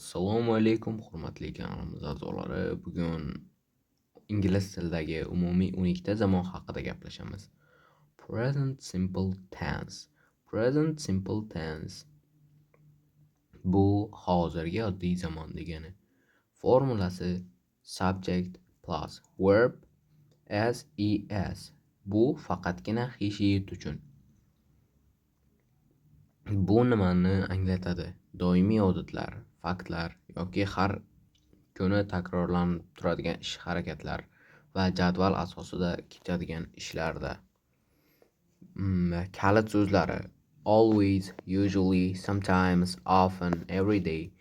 Assalomu alaykum, hurmatli kanalimiz a'zolari. Bugun ingliz tilidagi umumiy 12 ta zamon haqida gaplashamiz. Present simple tense. Present simple tense bu hozirgi oddiy zamon degani. Formulasi subject plus verb s, es. Bu faqatgina he, she, it uchun. Bu nimani anglatadi? Doimiy odatlar, faktlar yoki har kuni takrorlanib turadigan ish harakatlar va jadval asosida ketadigan ishlarda. Kalit so'zlari: always, usually, sometimes, often, every day.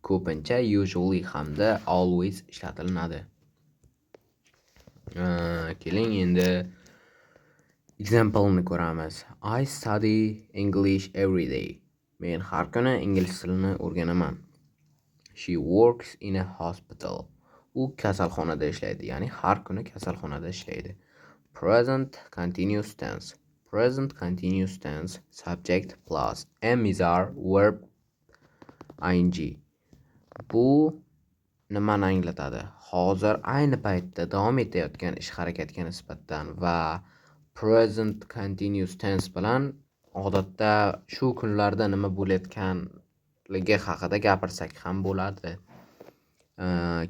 Ko'pincha usually hamda always ishlatilinadi. Keling, endi example'ni ko'ramiz. I study English every day. Men har kuni ingliz tilini o'rganaman. She works in a hospital. U kasalxonada ishlaydi, ya'ni har kuni kasalxonada ishlaydi. Present continuous tense. Present continuous tense: subject plus am, is, are, verb ing. Bu nimani anglatadi? Hozir, ayni paytda davom etayotgan ish harakatga nisbatan va present continuous tense bilan odatda shu kunlarda nima bo'layotganligi haqida gapirsak ham bo'ladi.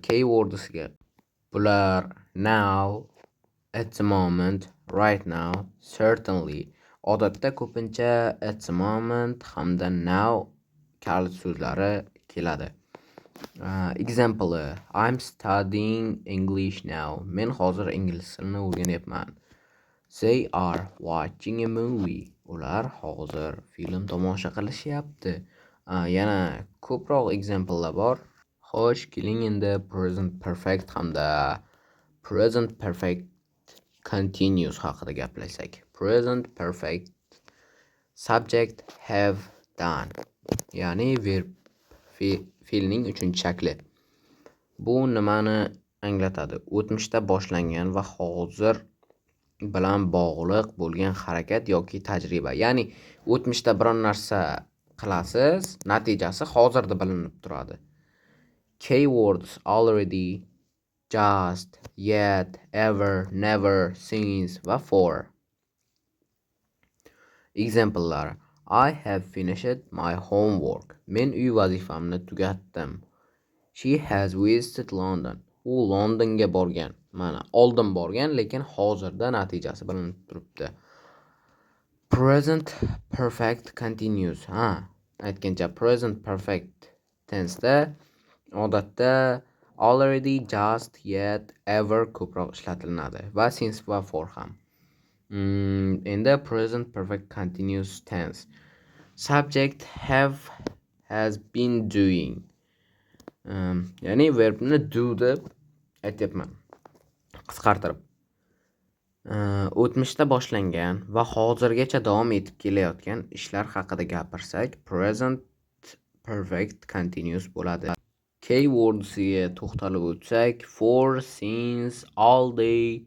Keywordsga bular now, at the moment, right now, certainly. Odatda ko'pincha at the moment hamda now kalit so'zlari keladi. Example: I'm studying English now. Men hozir ingliz tilini o'rganyapman. They are watching a movie. Ular hozir film tomosha qilishyapti. Yana ko'proq examplelar bor. Xo'sh, keling, endi present perfect hamda present perfect continuous haqida gaplashsak. Present perfect: subject, have, done. Ya'ni verb, fe'lning uchinchi shakli. Bu nimani anglatadi? O'tmishda boshlangan va hozir bilan bog'liq bo'lgan harakat yoki tajriba. Ya'ni o'tmishda biron narsa qilasiz, natijasi hozirda bilinib turadi. Keywords: already, just, yet, ever, never, since va for. Examplelar: I have finished my homework. Men uy vazifamni tugatdim. She has visited London. U Londonga borgan. Mana, oldin borgan, lekin hozirda natijasi bilinib turibdi. Present perfect continuous. Ha, aytgancha, present perfect tense'da odatda already, just, yet, ever ko'proq ishlatilinadi va since va for ham. Endi present perfect continuous tense. Subject, have, has been doing. Ya'ni verbni do deb aytyapman. Qisqartirib. O'tmishda boshlangan va hozirgacha davom etib kelayotgan ishlar haqida gapirsak, present perfect continuous bo'ladi. Keywordsga to'xtalib o'tsak, for, since, all day,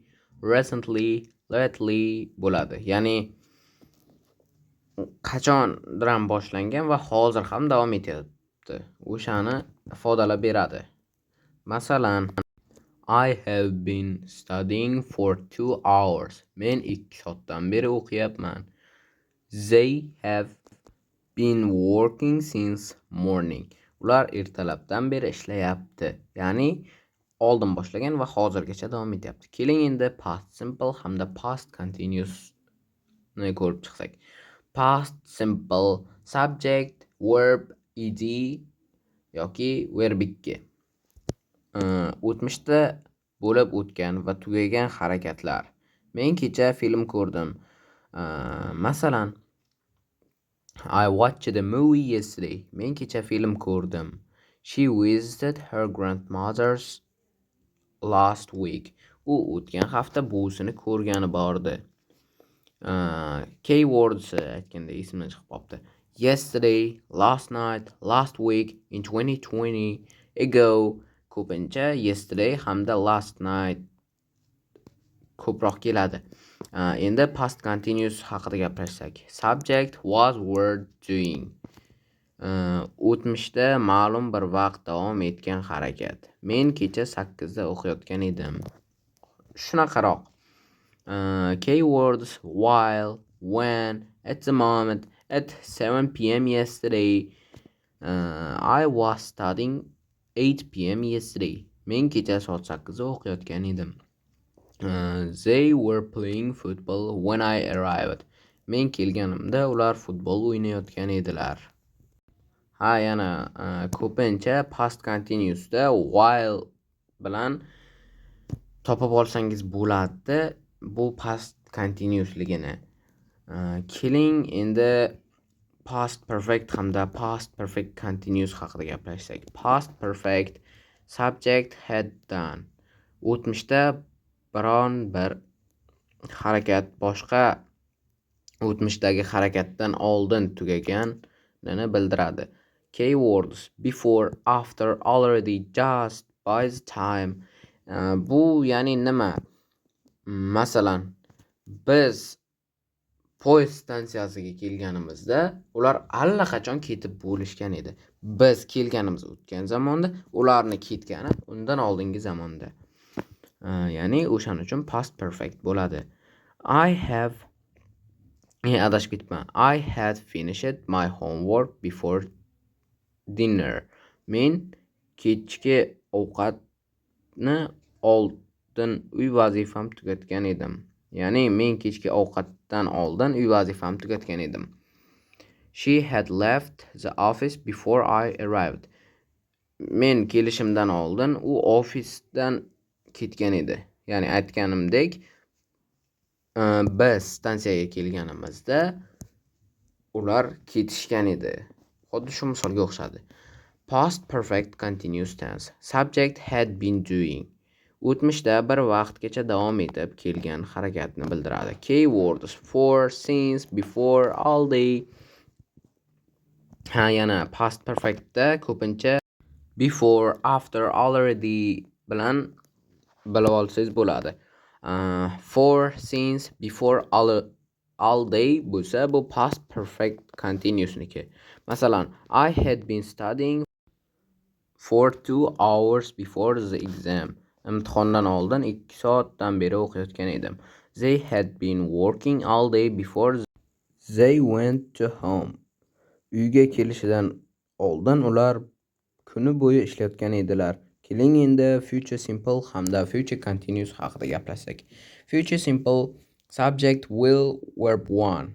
recently, lately bo'ladi. Ya'ni qachondir ham boshlangan va hozir ham davom etyapti. O'shani ifodalab beradi. Masalan, I have been studying for 2 hours. Men 2 soatdan beri o'qiyapman. They have been working since morning. Ular ertalabdan beri ishlayapti. Ya'ni oldin boshlagan va hozirgacha davom etyapti. Keling, endi past simple hamda past continuous ni ko'rib chiqsak. Past simple: subject, verb, ed yoki verb 2. O'tmishda bo'lib o'tgan va tugagan harakatlar. Men kecha film ko'rdim. Masalan, I watched a movie yesterday. Men kecha film ko'rdim. She visited her grandmother's last week. U o'tgan hafta buvisini ko'rgani bordi. Keywords aytganda esimdan chiqib qolibdi. Yesterday, last night, last week, in 2020, ago. Ko'pincha yesterday hamda last night ko'proq keladi. Endi past continuous haqida gaplashsak. Subject, was, were doing. O'tmishda ma'lum bir vaqt davom etgan harakat. Men kecha 8da o'qiyotgan edim. Shunaqaroq. Keywords: while, when, at the moment, at 7 p.m. yesterday. I was studying 8 p.m. yesterday. Men kecha soat 8da o'qiyotgan edim. They were playing football when I arrived. Men kelganimda ular futbol o'ynayotgan edilar. Ha, yana ko'pincha past continuousda while bilan topib olsangiz bo'ladi bu past continuousligini. Keling, endi past perfect hamda past perfect continuous haqida gaplashsak. Past perfect, subject had done. O'tmishda biron bir harakat boshqa o'tmishdagi harakatdan oldin tugaganini bildiradi. Keywords: before, after, already, just, by the time. Bu ya'ni nima? Masalan, biz poyezd stansiyasiga kelganimizda ular allaqachon ketib bo'lishgan edi. Biz kelganimiz o'tgan zamonda, ularni ketgani undan oldingi zamonda. Ya'ni o'shaning uchun past perfect bo'ladi. I have, adashib ketibman. I had finished my homework before dinner. Men kechki ovqatni oldin uy vazifamni tugatgan edim. Ya'ni men kechki ovqatdan oldin uy vazifamni tugatgan edim. She had left the office before I arrived. Men kelishimdan oldin u ofisdan ketgan edi. Ya'ni aytganimdek, biz stansiyaga kelganimizda ular ketishgan edi. Xuddi shu misolga o'xshadi. Past perfect continuous tense. Subject had been doing. O'tmishda bir vaqtgacha davom etib kelgan harakatni bildiradi. Keywords: for, since, before, all day. Ha, yana past perfectda ko'pincha before, after, already bilan bilib olsangiz bo'ladi. For, since, before, all day bo'lsa, bu past perfect continuousniki. Masalan, I had been studying for 2 hours before the exam. Imtihondan oldin 2 soatdan beri o'qiyotgan edim. They had been working all day before they went to home. Uyga kelishidan oldin ular kuni bo'yi ishlayotgan edilar. Keling, endi future simple hamda future continuous haqida gaplashsak. Future simple, subject will, verb one.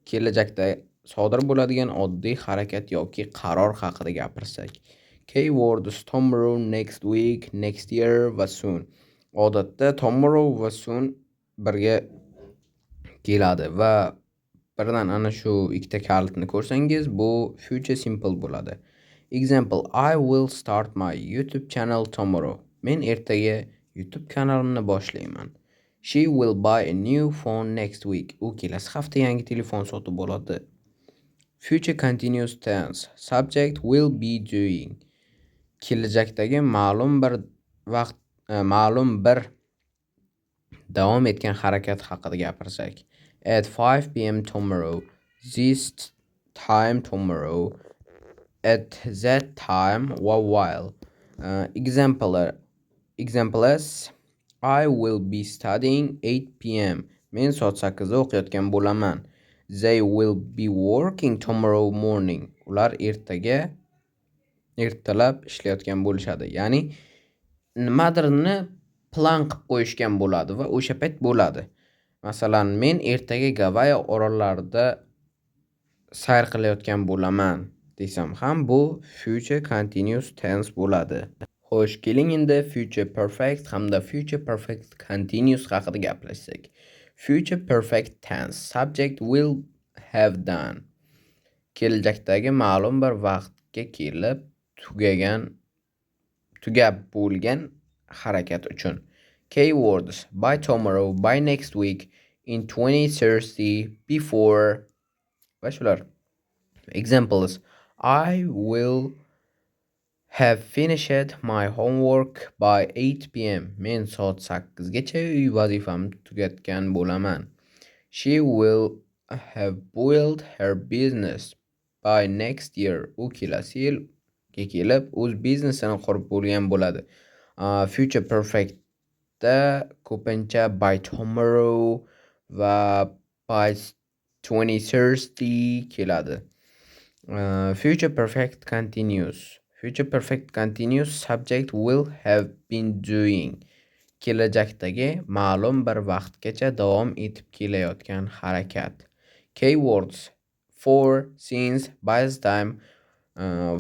Kelajakda sodir bo'ladigan oddiy harakat yoki qaror haqida gapirsak. Keywords: tomorrow, next week, next year va soon. Odatda tomorrow va soon birga keladi va birdan ana shu ikkita kalitni ko'rsangiz, bu future simple bo'ladi. Example: I will start my YouTube channel tomorrow. Men ertaga YouTube kanalimni boshlayman. She will buy a new phone next week. U kelasi hafta yangi telefon sotib oladi. Future continuous tense. Subject will be doing. Kelajakdagi ma'lum bir vaqt, ma'lum bir davom etgan harakat haqida gapirsak. At 5 p.m. tomorrow, this time tomorrow, at that time va while. Examples: I will be studying 8 p.m. Men soat 8da o'qiyotgan bo'laman. They will be working tomorrow morning. Ular ertaga ertalab ishlayotgan bo'lishadi. Ya'ni nimadirni plan qilib qo'yishgan bo'ladi va o'sha payt bo'ladi. Masalan, men ertaga Gavayi orollarida sayr qilayotgan bo'laman desam ham, bu future continuous tense bo'ladi. Xo'sh, keling, endi future perfect hamda future perfect continuous haqida gaplashsak. Future perfect tense, subject will have done. Kelajakdagi ma'lum bir vaqtga kelib tugagan, tugab bo'lgan harakat uchun. Keywords: by tomorrow, by next week, in 2030, before va shular. Examples: I will have finished my homework by 8 p.m. Men soat 8 gacha uy vazifamni tugatgan bo'laman. She will have built her business by next year. U kelasi yilga kelib o'z biznesini qurib bo'lgan bo'ladi. Future perfectda ko'pincha by tomorrow va by 2030 keladi. Future perfect continuous. Future perfect continuous, subject will have been doing. Kelajakdagi ma'lum bir vaqtgacha davom etib kelayotgan harakat. Keywords: for, since, by this time,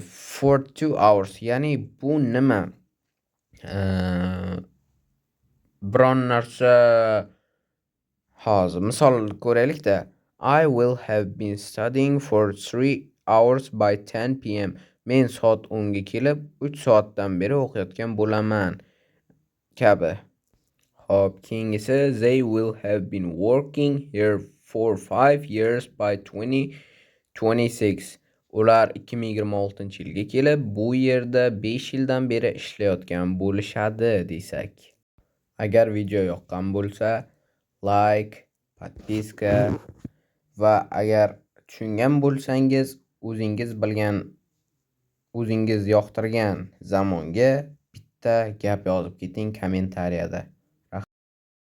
for 2 hours. Ya'ni bu nima? Biron narsa, hozir misol ko'raylikda. I will have been studying for 3 hours by 10 p.m. Men soat 10 ga kelib 3 soatdan beri o'qiyotgan bo'laman kabi. Xo'p, keyingisi: they will have been working here for 5 years by 2026. Ular 2026-yilga kelib bu yerda 5 yildan beri ishlayotgan bo'lishadi desak. Agar video yoqqan bo'lsa, like, подписка va agar tushungan bo'lsangiz, o'zingiz bilgan, o'zingiz yoqtirgan zamonga bitta gap yozib keting kommentariyada.